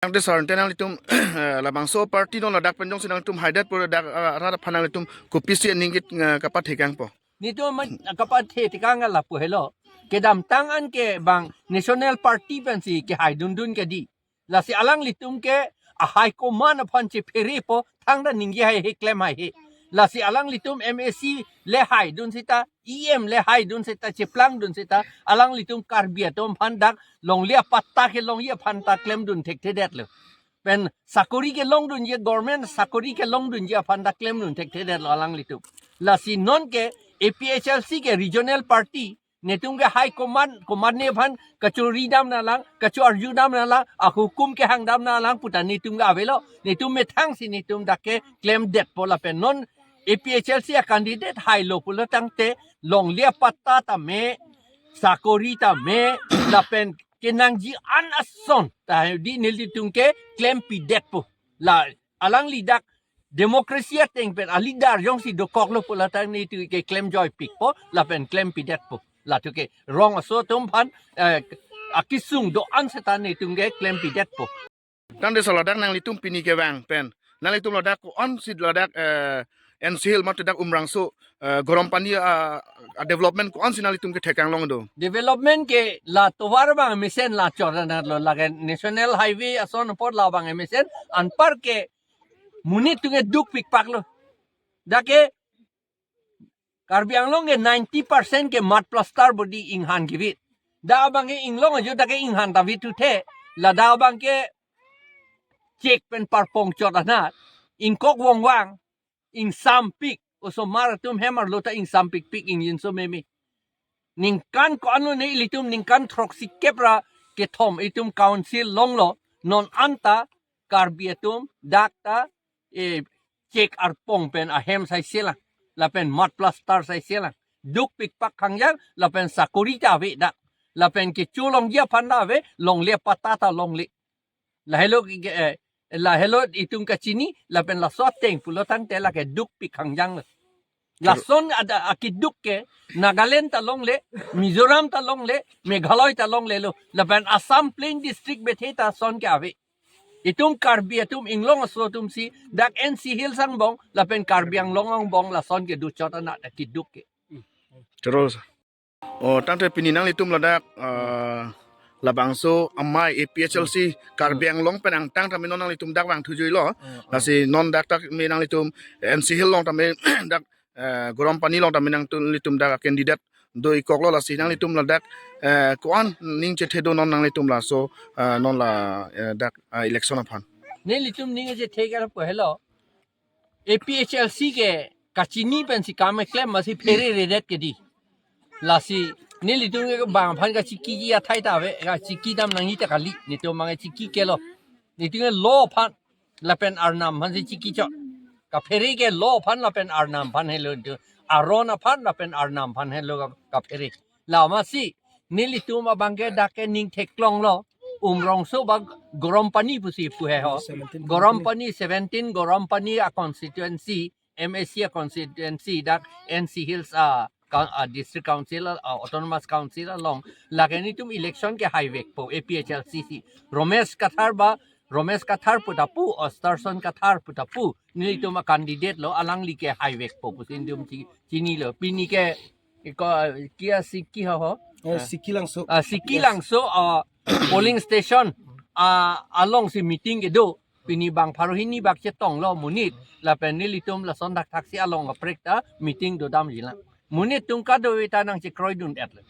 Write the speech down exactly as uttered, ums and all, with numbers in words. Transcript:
Tangte sir, te nanglitum, eh, labangso party non ladak pen jongsi nanglitum haidet pu dak, eh, arat aphan nanglitum kopisi aning ke, eh, kapathe kangpo? Netum man kapathe tekang lapu helo. Kedamtang an ke bang National Party pensi kehaidundun ke di. Lasi alanglitum ke a high command aphan chepherepo, thangta ningje haihe, klem haihe. Lasi alanglitum M A C le haidun seta, E M le haidun seta, cheplangdun seta, alanglitum Karbi atum aphan dak longle apatta kelongji aphan ta klemdun thekthedetlo. Pen sakori kelongdunji, government sakori kelongdunji aphan ta klemdun thekthedetlo alanglitum. Lasi non ke A P H L C ke regional party, netum ke high command, command ne aphan kachoridam nanglang, kachoarjudam nanglang, ahukum kehangdam nanglang puta netum ke avelo, netum methangsi netum dak ke klemdetpo lapen non A P H L C a candidate hailo pulo tangte longle apatta tame, sakori tame, lapen kenangji an ason ta di nelitum ke klempidetpo. La alangli dak democracy ateng pen a leader jongsi dokoklo pulo tangte netum ke klemjoipikpo lapen klempidetpo. Latum ke rong aso atum aphan, eh, akesung do-an seta netum ke klempidetpo. Tangte sir, ladak nanglitum pini kevang pen nanglitum ladak ko-ansi ladak, eh, N C Hills mate dak Umrangso, eh, Garampani, ah, ah, development ko-ansi nanglitum kethek kanglong do? Development ke la tovar abang mesen la chorana lo, lake National Highway ason apor labang mesen, anpar ke monit atum ke dukpikpaklo. Dak ke Karbi Anglong ke ninety percent ke mud plaster bodi inghan kevit. Dak abang ke inglong ajo dak ke inghan ta vit thuthe. Ladak abang ke chek pen parpong chot anat. Ingkok vongvang, ingsampik. Osomar atum hem arlo ta ingsampikpik, ingjinso meme. Ningkan ko-anlo ne ilitum ningkan throksi kep ra kethom itum council longlo, non anta Karbi atum dak ta, eh, chek arpong pen ahem saiselang, lapen mud plaster saiselang. Dukpikpak khangjang, lapen sakori ta ave dak. Lapen kecholongji aphan ta ave, longle apatta ta longle. Lahelo ke, eh, lahelo itum kachini, lapen laso ateng pulo tangte lake dukpik khangjanglo. Lason ada akeduk ke Nagaland ta longle, Mizoram ta longle, Meghalaya ta longlelo. Lapen Assam Plain District bethe ta ason ke ave. Itum Karbi atum inglong aso atumsi dak N C Hills angbong lapen Karbi Anglong angbong lason kedo chot anat akeduk ke. Terus. Oh, tangte pini nanglitum ladak, ah, labangso amei A P H L C Karbi Anglong pen angtang tame non nanglitum dak vangthujuilo. Hmm. Lasi non dak tame nanglitum N C Hills along tame dak, eh, Garampani along tame nanglitum dak candidate do-ikoklo, lasi nanglitum ladak, eh, ko-an ning chethedo non nanglitum laso, eh, non la, eh, dak, ah, election aphan? Nelitum ning chethe ke lapu helo. A P H L C ke kachini pensi kam keklem masi phereredet ke di. Lasi nelitum ke bang aphan kachekiji athai ta ave, kachekidam nangji ta kali, netum abang kachekikelo. Netum ke law aphan lapen arnam aphansi chekichot. Kaphere ke law aphan lapen arnam aphan helo netum. Aron aphan lapen arnam aphan helo ka-, kaphere. La masi nelitum abang ke dak ke ning theklonglo. Umrangso ba Garampani pusi pu he ho. Seventeen Garampani, seventeen Garampani a constituency, M A C a constituency, dak N C Hills a, ka-, a district council, a autonomous council along. Lake netum election ke haivekpo A P H L C si. Romesh Kathar ba, Romesh Kathar puta pu, Osterson Kathar puta pu. Netum a candidate lo, alangli ke haivekpo pusi netum chi-, chinilo. Pini ke, ko, kia Siki ho ho? Eh, Siki Langso. Ah, Siki Yes. Langso, ah, polling station, ah, alongsi meeting kedo. Pini bang pharo hini bak chetonglo monit. Lapen nelitum lason thakthak si along kaprek ta meeting dodamjilang. Monit atum kadokave ta nangchekroidun-etlo.